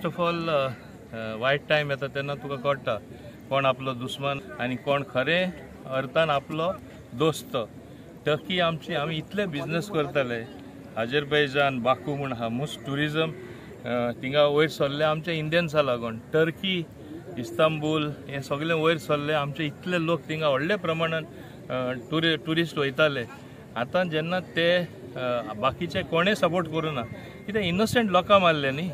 First of all, वायट time येता तेन्ना तुका कळटा कोण आपलो दुस्मान आनी कोण खरें अर्थान आपलो दोस्त. टर्की आमची, आमी इतले बिजनस करताले. अजरबैजान, बाकू म्हूण आहा, मोस्ट ट्युरिजम थिंगा वयर सरले आमचे इंडियन्सा लागून. टर्की, इस्तांबूल हें सगळें वयर सरले आमचे इतले लोक थिंगा व्हडल्या प्रमाणान ट्युरिस्ट वयताले. आतां जेन्ना ते बाकीचे कोणें सपोर्ट करूं ना, कित्याक इनोसंट लोकां मारले न्ही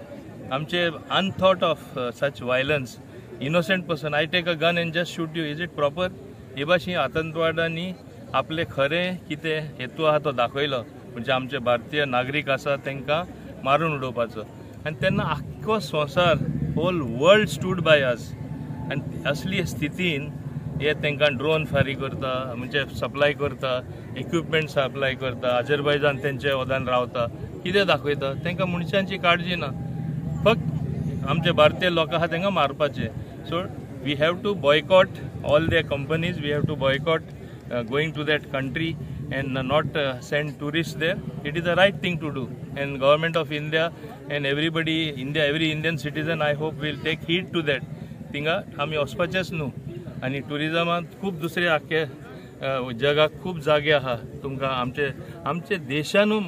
आमचे. Unthought of such violence. Innocent person, I take a gun and just shoot you, is it proper? हे भाशेन आतंकवादांनी आपले खरें कितें हेतू आहा तो दाखयलो, म्हणजे आमचे भारतीय नागरीक आसा तांकां मारून उडोवपाचो. आनी तेन्ना आख्खो संवसार, whole world stood by us. आनी असली स्थितीन हे तांकां ड्रोन फारीक करता, म्हणजे सप्लाय करता, इक्विपमेंट सप्लाय करता. अजरबैजान तेंचे वदान रावता, कितें दाखयता? तांकां मनशांची काळजी ना, फक्त आमचे भारतीय लोक आहा तांकां मारपाचे. So we have to boycott all their companies, we have to boycott going to that country and not send tourist there. It is the right thing to do, and government of India and everybody, India, every Indian citizen, I hope, will take heed to that. थिंगा आमी वचपाचेंच न्हू. आनी ट्युरिजमांत खूब दुसरे आख्खे जगाक खूब जागे आहा तुमकां. आमचे आमचे देशानू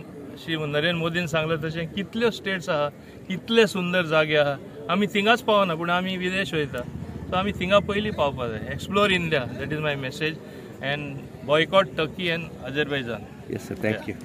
श्री नरेंद्र मोदीन सांगलें तशें कितल्यो स्टेट्स आहा, कितले सुंदर जागे आहा. आमी थिंगाच पावना, पूण आमी विदेश वयता. सो आमी थिंगा पयलीं पावपा जाय. Explore India, that is my message, and boycott Turkey and Azerbaijan. Yes sir, thank you.